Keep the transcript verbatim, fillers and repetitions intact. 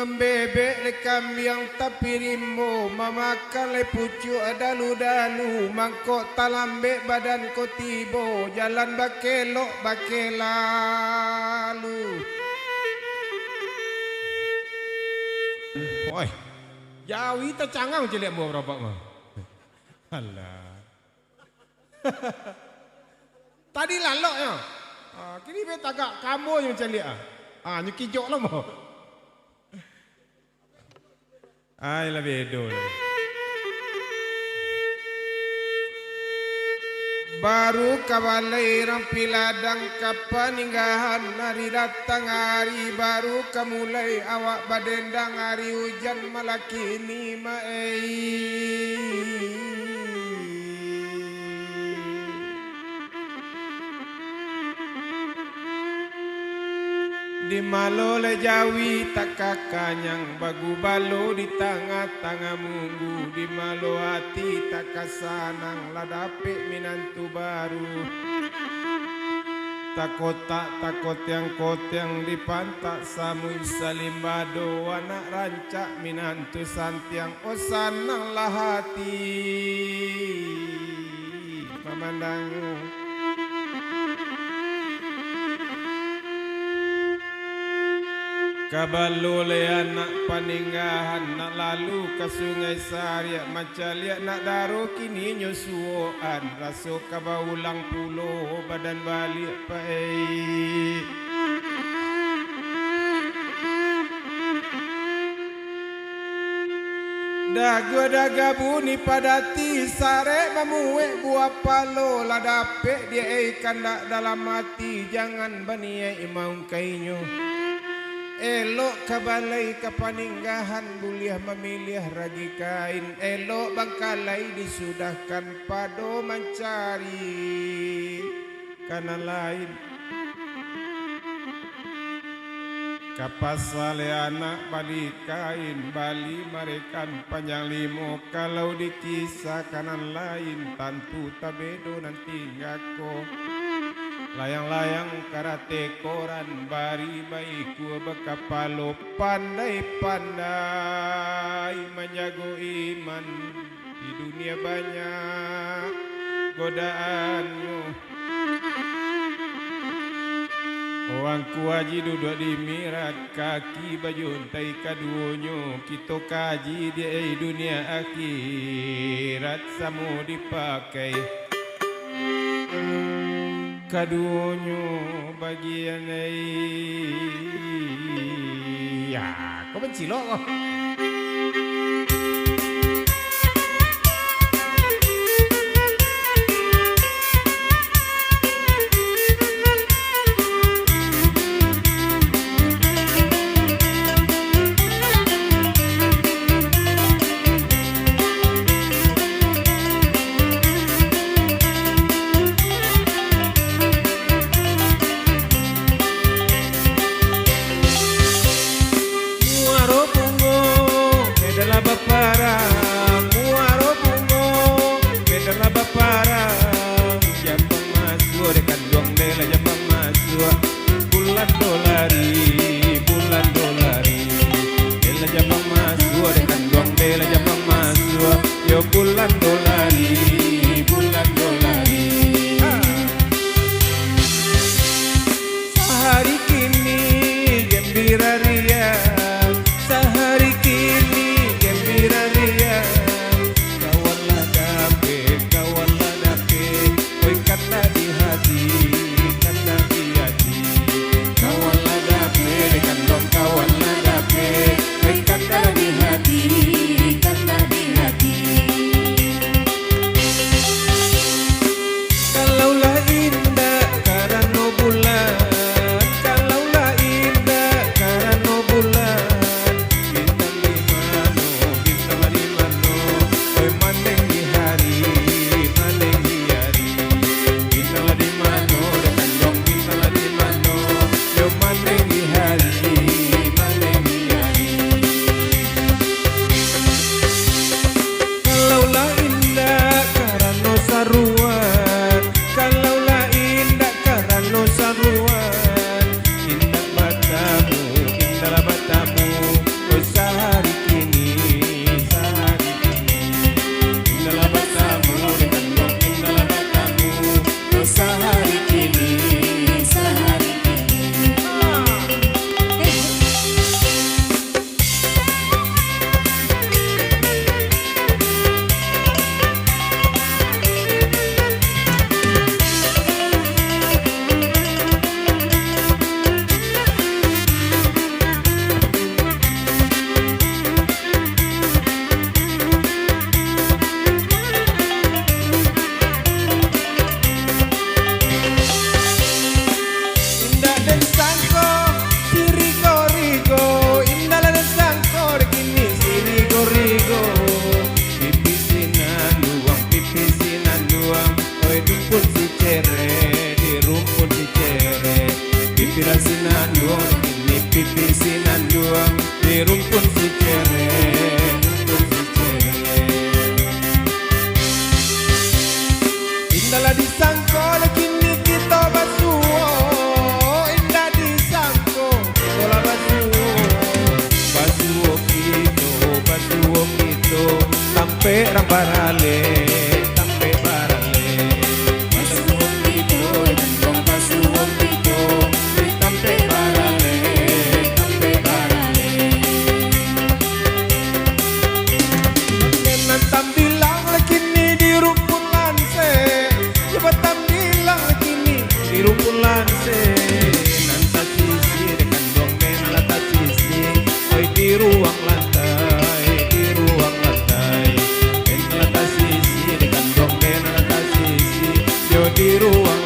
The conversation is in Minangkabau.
Mambebek lai kambiang tapi rimbo, mamakan lai pucuak dalu-dalu, mangko talambek badan ko tibo, jalan bakelok bakelalu. Oi, jawi tacangang caliak buah barabak mah. Alah. Tadi lalok nyo. Ah, kini be tagak kamo nyo caliak ah. Ah, nyo kijok lo mah. Ai, lah bedo lah. Baru ka balai rampi ladang ka paninggahan, ari datang ari baru ka mulai, awak badendang ari ujan malah kini ma-, ei. Di malo lai jawi tak ka kanyang, bagubalo di tangah-tangah munggu, di malo ati tak ka sanang, lah dapek minantu baru. Takotak takotiang-kotiang di pantak samuik salimbado, anak rancak minantu santiang, oh sananglah ati mamandangnya. Kabalo lai anak paninggahan, nak lalu ka Sungai Sariak, mancaliak nak daro kini nyo suokan, raso ka baulang pulo badan baliak pai. Dagu daga buni padati, sarek mamuek buah palo, lah dapek di ai kandak dalam ati, jangan baniaik maungkainyo. Elok ka balai ka paninggahan, buliah mamiliah ragi kain, elok bangkalai disudahkan pado mancari ka nan lain. Ka pasa lai anak bali kain, bali marekan panjang limo, kalau dikisah ka nan lain, tantu tabedo nan tingga ko. Layang-layang karate koran, bari baikua bakapalo, pandai-pandai manjago iman. Di dunia banyak godaannyo. Angku Aji duduak di mirat, kaki bajuntai kaduonyo. Kito kaji di dunia akhirat samo dipakai. Kaduonyo bagian ai. Ya, ko mancilok ko. Muaro bungo Lah disangko lah kini kito basuo, indak disangko kito lah basuo. Basuo kito, basuo kito, tampek rang baralek, tampek baralek. Basuo kito, jantuang basuo kito, tampek baralek, tampek baralek. Nan tambilang lah kini di rumpun lansek, yo batambilang lah kini di rumpun lansek. Nan tasisi dek kanduang men lah tasisi, oi di ruang lantai, di ruang lantai. Men lah tasisi dek kanduang men lah tasisi, yo di ruang